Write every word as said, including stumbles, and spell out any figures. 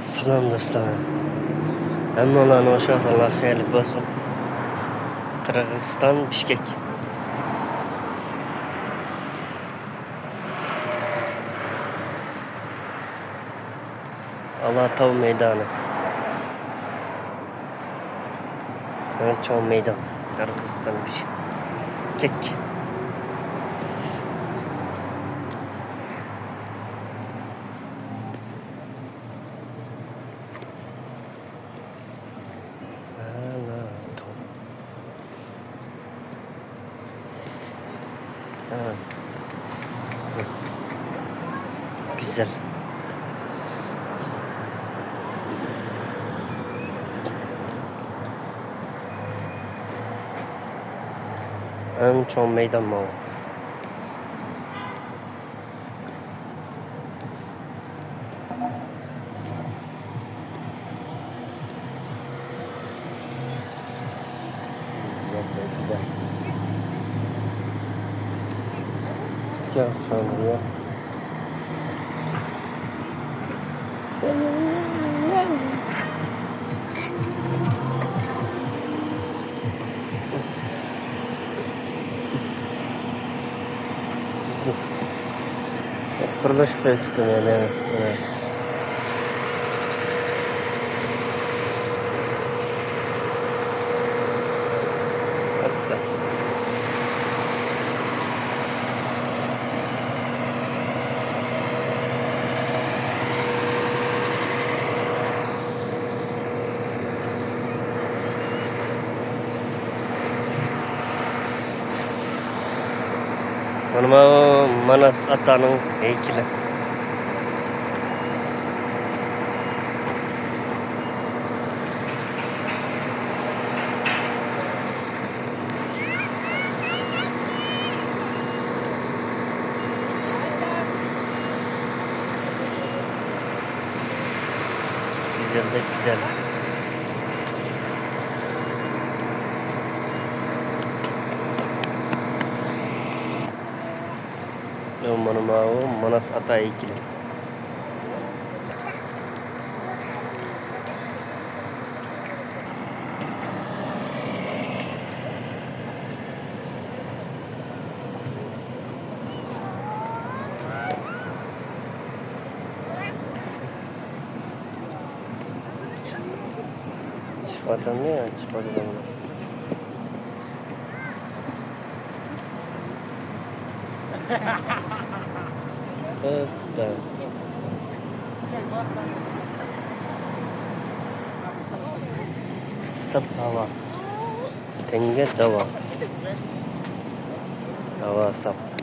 سالام دوستلار. ھەممىڭلارنىڭ شۇ ۋاقتىڭلار خەيرلىك بولسۇن. قىرغىزىستان، بىشكەك. ئالاتاۋ مەيدانى. ئەڭ چوڭ مەيدان. قىرغىزىستان، بىشكەك. گۈزەل. ئەڭ چوڭ مەيدان ماۋۇ. گۈزەل، گۈزەل. پۈتكەن ئوخشايدۇ يا. قۇرۇلۇش قىلىۋېتىپتۇ مەيدانى. مانا ماۋۇ ماناس ئاتانىڭ ھەيكىلى. گۈزەلدەك گۈزەل. مانا ماۋۇ ماناس ئاتا ھەيكىلى. چىقىۋاتامدۇ يا؟ چىقىۋاتىدۇ. ئۆپتە. ساپ ھاۋا. تەنگە داۋا. ھاۋا ساپ.